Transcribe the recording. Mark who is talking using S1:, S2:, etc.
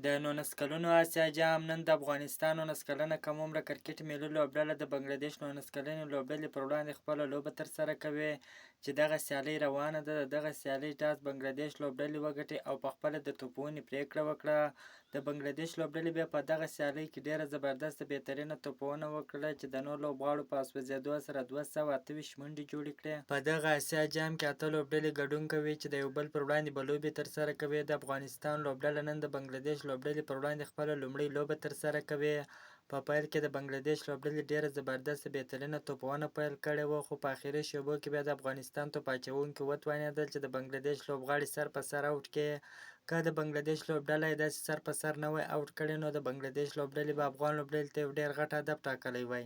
S1: د 19 کلونو اسیا جام، نن د افغانستان 19 کلنه کم عمره کرکټ ملي لوبډله د بنګله دېش 19 کلنې لوبډلې پر وړاندې خپله لوبه ترسره کوي، چې دغه سیالۍ روانه ده. د دغه سیالۍ ټاس بنګله دېش لوبډلې وګټي او په خپله د توپوهنې پرېکړه وکړه. د بنګله دېش لوبډلې بیا په دغه سیالۍ کې ډېره زبردسته بهترینه توپوهنه وکړه، چې د نور لوبغاړو په سوځېدو سره 228 منډې جوړې کړې. په دغه اسیا جام کې اته لوبډلې ګډون کوي، چې د یو بل پر وړاندې به لوبې ترسره کوي. د افغانستان لوبډله نن د بنګله دېش لوبډلې پر وړاندې خپله لومړۍ لوبه ترسره کوي. په پیل کې د بنګله دېش لوبډلې ډېره زبردسته بهترینه توپوهنه پیل کړې وه، خو په اخري شېبو کې بیا د افغانستان توپ اچوونکي وتوانېدل چې د بنګله دېش لوبغاړي سر په سر اوټ کړي. که د بنګله دېش لوبډله یې داسې سر په سر نه وای اوټ کړې، نو د بنګله دېش لوبډلې به افغان لوبډلې ته یو ډېر غټ هدف ټاکلی وای.